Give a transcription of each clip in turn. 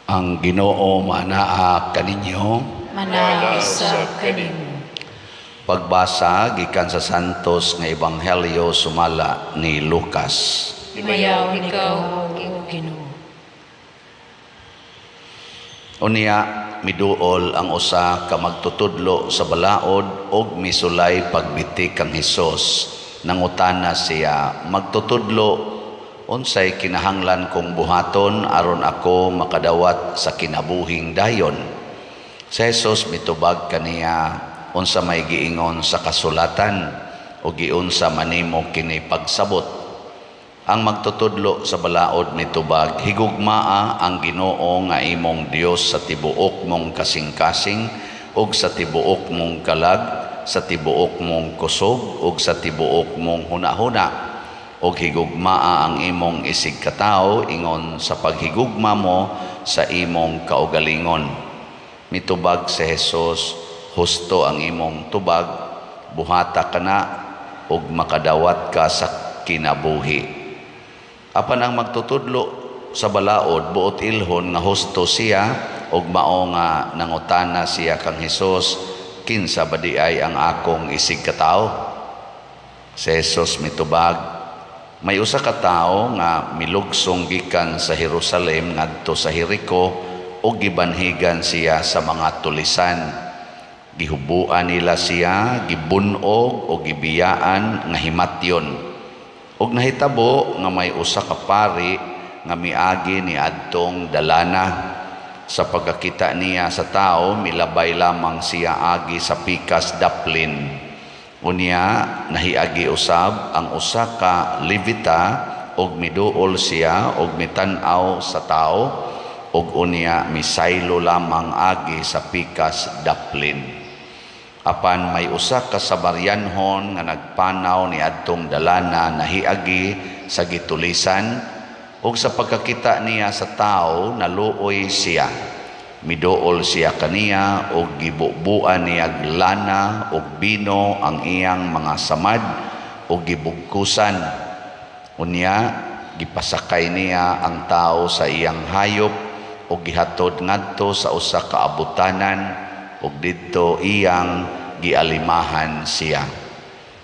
Ang Ginoo manaa kaninyo. Manaa usab kanimo. Pagbasa gikan sa Santos nga Ebanghelyo sumala ni Lucas. Himayaon ikaw, O Ginoo. Unya miduol ang usa ka magtutudlo sa balaod og misulay pagbiti kang Hesus. Nangutana siya, "Magtutudlo, unsay kinahanglan kong buhaton aron ako makadawat sa kinabuhing dayon?" Si Jesus mitubag kaniya, "Unsa may giingon sa kasulatan o giunsa manimo kini pagsabot?" Ang magtutudlo sa balaod mitubag, "Higugmaa ang Ginoo nga imong Dios sa tibuok mong kasing-kasing ug sa tibuok mong kalag, sa tibuok mong kusog ug sa tibuok mong hunahuna, ug higugmaa ang imong isigkatawo ingon sa paghigugma mo sa imong kaugalingon." Mitubag si Jesus, "Husto ang imong tubag, buhata kana ug makadawat ka sa kinabuhi." Apan ang magtutudlo sa balaod buot ilhon nga husto siya ug mao nga nangutana siya kang Hesus, "Kinsa ba diay ang akong isigkatawo?" Si Jesus mitubag, "May usa ka tawo nga milugsong gikan sa Jerusalem ngadto sa Jericho ug gibanhigan siya sa mga tulisan. Gihubuan nila siya, gibunog o gibiyaan nga himatyon. Ug nahitabo nga may usa ka pari nga miagi ni adtong dalana. Sa pagkakita niya sa tao, milabay lamang siya agi sa pikas daplin. Unya nahiagi usab ang usa ka Levita ug miduol siya ug mitan-aw sa tao ug unya misaylo lamang agi sa pikas daplin. Apan may usa ka Samarianhon nga nagpanaw ni adtong dalana nahiagi sa gitulisan ug sa pagkakita niya sa tao, naluoy siya. Miduol siya kaniya ug gibubuan niya lana ug bino ang iyang mga samad ug gibugkusan. Unya gipasakay niya ang tao sa iyang hayop ug gihatod ngadto sa usa ka abutanan ug didto iyang gialimahan siya.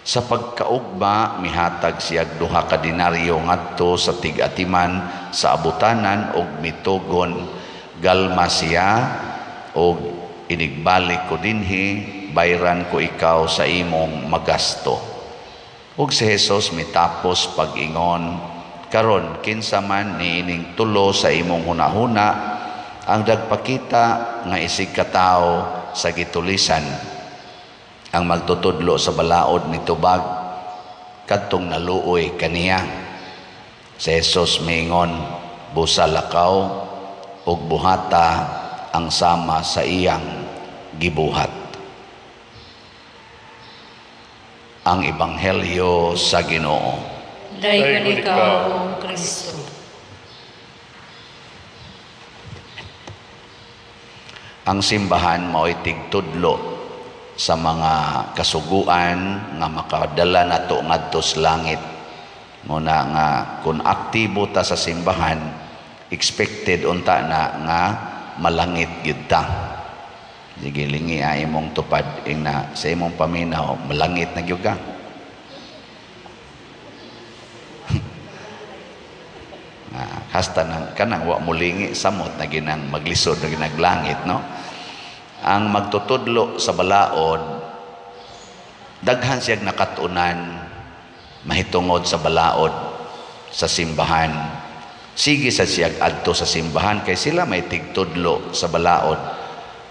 Sa pagkaugma mihatag siya 2 ka denaryo ngadto sa tig-atiman sa abutanan ug mitugon, 'Galma siya ug inigbalik ko dinhi, bayran ko ikaw sa imong magasto.'" Ug si Jesus mitapos pag-ingon, "Karon kinsa man niining tulo sa imong hunahuna ang nagpakita nga isig katawo sa gitulisan?" Ang magtutudlo sa balaod nitubag, "Kadtong naluoy kaniya." Si Jesus miingon, "Busa lakaw ug buhata ang sama sa iyang gibuhat." Ang Ebanghelyo sa Ginoo. Daygon ikaw, O Kristo. Ang simbahan mao'y tigtudlo sa mga kasuguan nga makadala nato ngadto sa langit. Muna nga kung aktibo ta sa simbahan, expected unta na nga malangit gyud ta. Sige, lingi ay imong tupad ing na sa imong paminaw, malangit na gyud ka. Hasta nang kanang wa mulingi samot na ginang maglisod na ginaglangit, no? Ang magtutudlo sa balaod, daghan siyang nakatunan mahitungod sa balaod sa simbahan. Sige sa siyag adto sa simbahan kay sila may tigtudlo sa balaod.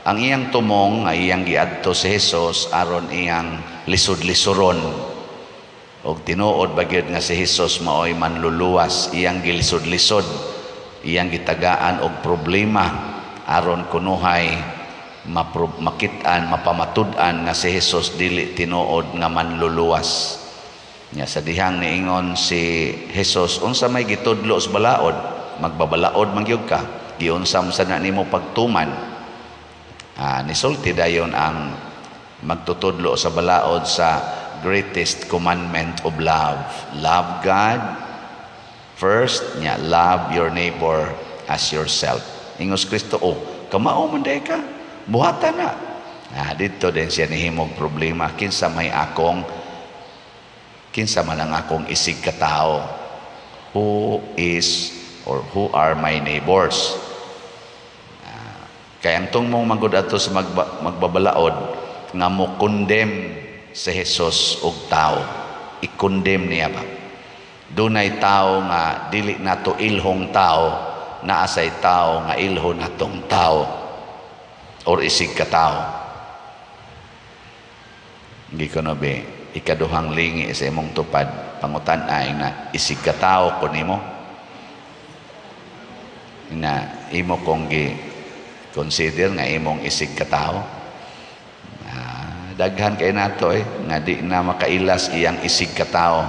Ang iyang tumong ay iyang giadto si Jesus aron iyang lisod-lisuron. Og tinuod ba gyud nga si Jesus maoy manluluwas, iyang gilisod-lisod, iyang gitagaan og problema aron kunuhay makit-an, mapamatud-an nga si Jesus dili tinuod nga manluluwas. Nya sa dihang niingon si Jesus, "Unsa may gitudlo sa balaod? Magbabalaod man gyud ka, giunsa man sa na nimo pagtuman?" Nisulti dayon ang magtutudlo sa balaod sa greatest commandment of love. Love God first, nya love your neighbor as yourself. Ingos Kristo, oh, kamao man day ka, buhatan na. Ah, dito din siya nihimog problema, kinsa may akong, kinsa man ang akong isig katao. Who is or who are my neighbors? Ah, kaya ang tungmong manggod ato sa magbabalaod nga mo condemn si Jesus og tao. I-condemn niya ba? Dunay tao nga dili nato ilhong tao, naa say tao nga ilho natong tao or isig ka tao. Hindi ko na be, ikaduhang lingi sa imong tupad, pangutan ay na isig ka tao ko nimo. Na imo kong gi consider nga imong isig ka tao. Ah, daghan kay nato nga di na makailas iyang isig ka tao.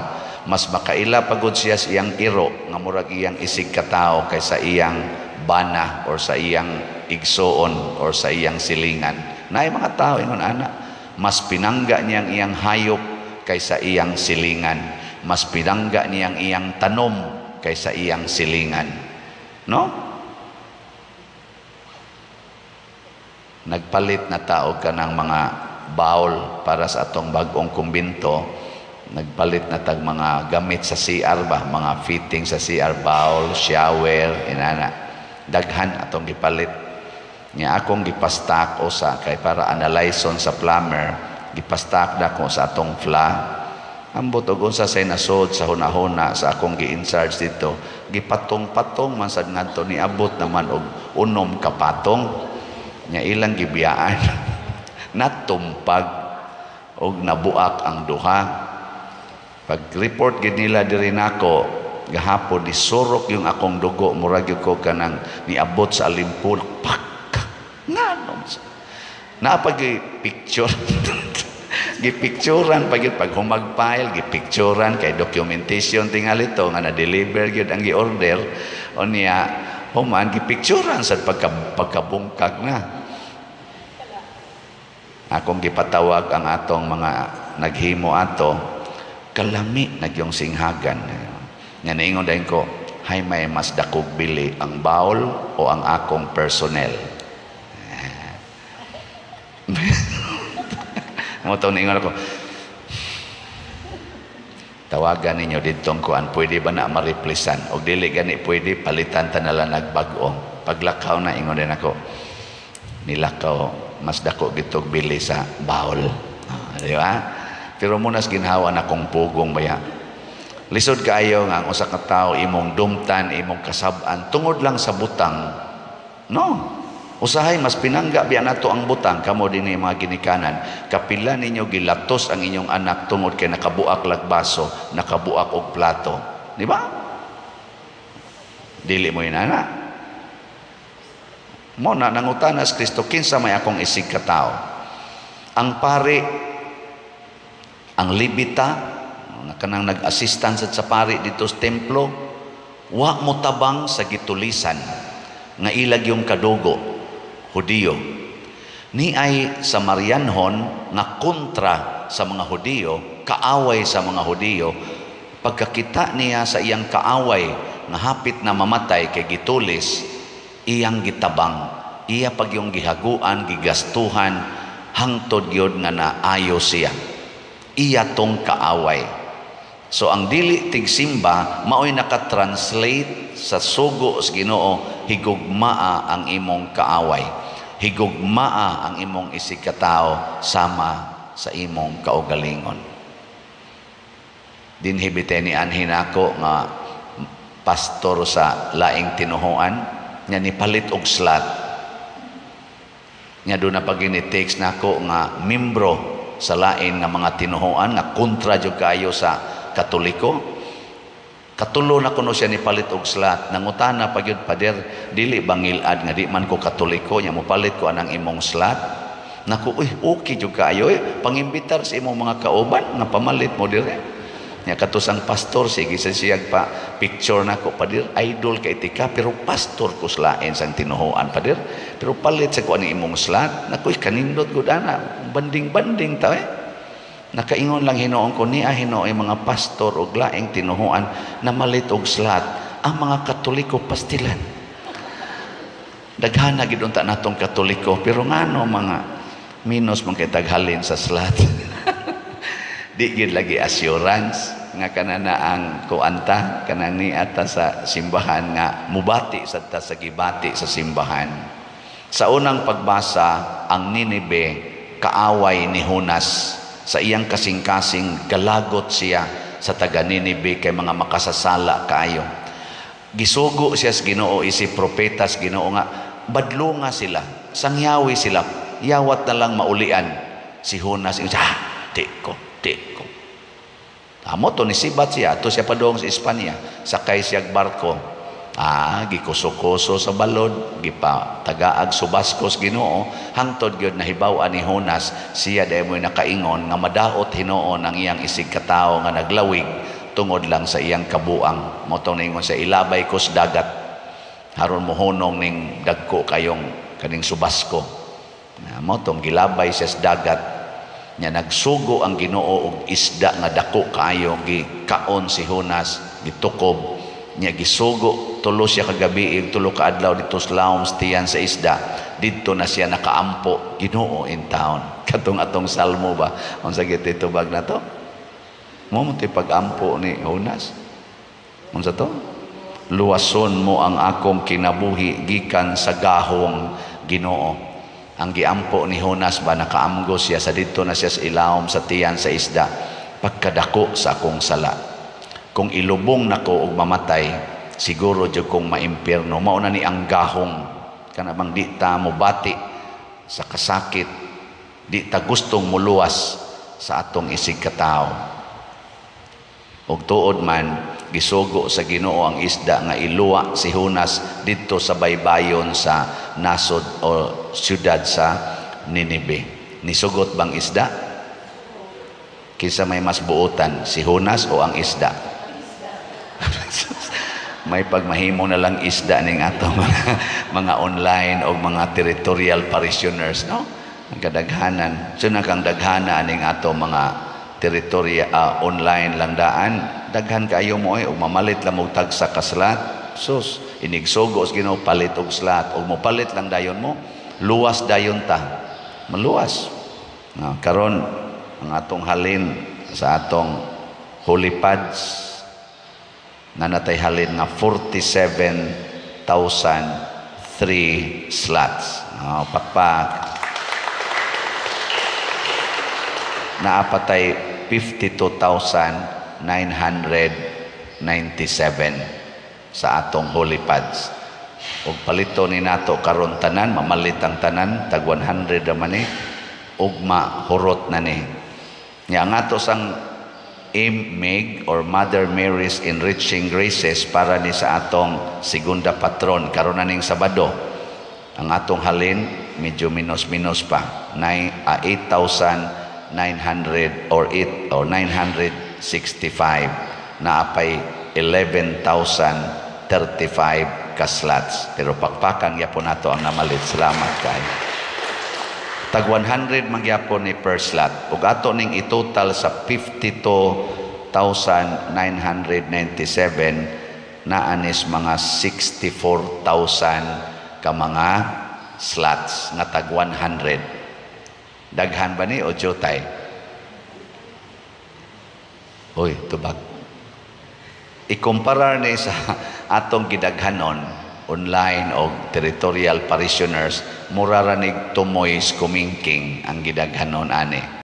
Mas makaila pagod siya sa iyang iro nga murag iyang isig ka tao kaysa iyang bana or sa iyang igsoon or sa iyang silingan. Naay mga tao ingon ana, mas pinangga niyang iyang hayop kaysa iyang silingan. Mas pinangga niyang iyang tanom kaysa iyang silingan. No? Nagpalit na tao ka ng mga bawl para sa atong bag-ong kumbinto. Nagpalit na tag mga gamit sa CR ba, mga fitting sa CR, bowl, shower, inana. Daghan atong gipalit. Nya akong gipastak usa kay para analyson sa plumber, gipastak na ko sa atong fla. Ambot og unsa say nasod sa hunahuna sa akong gi-in-charge dito, gipatong-patong man sad ngadto, niabot naman og unom ka patong. Nya ilang gibiyaan. Natumpag og nabuak ang duha. Pag-report gid nila diri nako gahapon, disurok yung akong dugo, murag gyud ko kanang niabot sa alimpun, pak nganom sa naa pag picture. Gipicturan pag yun, pag humag-file, gipicturan kay documentation tingali to nga na-deliver gyud ang gi-order. O niya human gipicturan sa pagkabungkag na. Akong gipatawag ang atong mga naghimo ato, kalami nagyong singhagan. Nga niingon dayon ko, hay may mas dakog bili, ang bawl o ang akong personnel? Mo to niingon ako, tawagan ninyo ditong kuan, pwede ba na ma-replacean? Og dili gani pwede, palitan ta na lang nagbag-o. Paglakaw na, ingon din ako, nilakaw, mas dako gitog bili sa bawl. Ah, di ba? Pero munas ginhawa na kong pugong baya. Lisod kaayo nga ang usa ka tawo imong dumtan, imong kasab-an tungod lang sa butang. No. Usahay mas pinangga biya nato ang butang kamo dinhi mga ginikanan. Kapila ninyo gilatos ang inyong anak tungod kay nakabuak lag baso, nakabuak og plato. Di ba? Dili mo inana. Mo na nangutana si Kristo, kinsa may akong isig ka tao? Ang pari, ang Libita, nga kanang nag-assistant sa pari dito sa templo, wa mo tabang sa gitulisan nga ilag yung kadugo, Hudiyo. Ni ay Samarianhon nga kontra sa mga Hudiyo, kaaway sa mga Hudiyo, pagkakita niya sa iyang kaaway nga hapit na mamatay kay gitulis, iyang gitabang, iya pag yung gihaguan, gigastuhan, hangtod gyud nga naayo siya. Iya tong kaaway. So ang dili tigsimba maoy nakatranslate sa sugo sa Ginoo, higugmaa ang imong kaaway. Higugmaa ang imong isig katao sama sa imong kaugalingon. Dinhi bitay ni anhin ako nga pastor sa laing tinuhuan nga nipalit og slot. Nga doon na pag ini-text nako nga membro sa lain nga mga tinuhuan nga kontra jud kaayo sa Katoliko. Katulo na kuno siya nipalit og slot. Nangutana pa gyud, "Pader, dili bangilad nga di man ko Katoliko nya mopalit ko anang imong slot?" Naku, uy, okay jud kaayo eh. Pangimbitar sa imong mga kauban nga pamalit mo dire. Nya kato sang pastor sige sa siyag pa picture nako, "Pader, idol kay tika pero pastor ko sa lain sang tinuhuan, pader. Pero palit sa ko ani imong slot." Naku, kanindot gud ana, banding-banding ta eh. Nakaingon lang hinuon ko niya hinuon mga pastor og laing tinuhuan na malit og slot. Ang mga Katoliko pastilan. Daghana gid unta natong Katoliko, pero ngano mga minus man kay taghalin sa slot. Di gid lagi assurance nga kanana ang kuanta kanang niata sa simbahan nga mubati sad ta sa gibati sa simbahan. Sa unang pagbasa, ang Ninibe kaaway ni Jonas. Sa iyang kasing-kasing galagot siya sa taga Ninibe kay mga makasasala kaayo. Gisugo siya sa Ginoo isip propeta sa Ginoo nga badlunga sila, sangyawi sila, yawat na lang maulian si Jonas. Ah, di ko, di ko. Amo to ni sibat siya, to siya padong sa Espanya, sakay siya barko. Ah, gikuso-kuso sa balod, gipa tagaag subaskos Ginoo, hangtod gyud nahibaw-an ni Jonas, siya dahil mo'y nakaingon nga madaot hinuon ang iyang isig katawo nga naglawig tungod lang sa iyang kabuang. Mao tong ningon sa ilabay ko sa dagat, haron mohunong ning dagko kayong kaning subasko. Na mao tong gilabay siya sa dagat, nya nagsugo ang Ginoo og isda nga dako kaayo, gikaon si Jonas, gitukob nya, gisugo tulo siya kagabi, tulo ka adlaw dito sa lawom sa tiyan sa isda. Didto na siya nakaampo, Ginoo in town. Katong atong salmo ba, unsa gid tubag na to mo mo pag-ampo ni Jonas, unsa to? Luwason mo ang akong kinabuhi gikan sa gahong Ginoo. Ang giampo ni Jonas ba, nakaamgo siya sa didto na siya sa ilawom sa tiyan sa isda, pagkadako sa akong sala, kung ilubong nako og mamatay, siguro jud kong maimpierno. Mao na ni ang gahong kana bang di ta mobati sa kasakit, di ta gustong muluwas sa atong isig katawo. Og tuod man, gisugo sa Ginoo ang isda nga iluwa si Jonas didto sa baybayon sa nasod o syudad sa Ninibe. Nisugot bang isda? Kinsa may mas buotan, si Jonas o ang isda? May pagmahimo na lang isda ning ato mga online o mga territorial parishioners, no? Ang kadaghanan. So na kang daghana ning ato mga territorial online lang daan. Daghan kaayo mo ay ug mamalit lang og tagsa ka slot. Sus, inigsugo sa Ginoo, palit og slot ug mopalit lang dayon mo, luwas dayon ta. Maluwas. No, karon ang atong halin sa atong holy pads na natay halin nga 47,003 slots. No, pakpak. Naapatay 52,997 sa atong holy pads. Og palito ni nato karon tanan, mamalit ang tanan, tag 100 naman ni, ug mahurot na ni. Nya ang ato sang MMEG or Mother Mary's Enriching Graces para ni sa atong segunda patron karon na ning Sabado. Ang atong halin medyo minus-minus pa, 8,900 or 8 or 965, naapay 11,035 ka slots. Pero pakpakan gyapon nato ang namalit. Salamat kay. Tag 100 man gyapon ni per slot. Ug ato ning itotal sa 52,997, naanis mga 64,000 ka mga slots nga tag 100. Daghan ba ni o jutay? Uy, tubag. Ikumparar ni sa atong gidaghanon online o territorial parishioners, mura ra nig tumoy kumingking ang gidaghanon ani.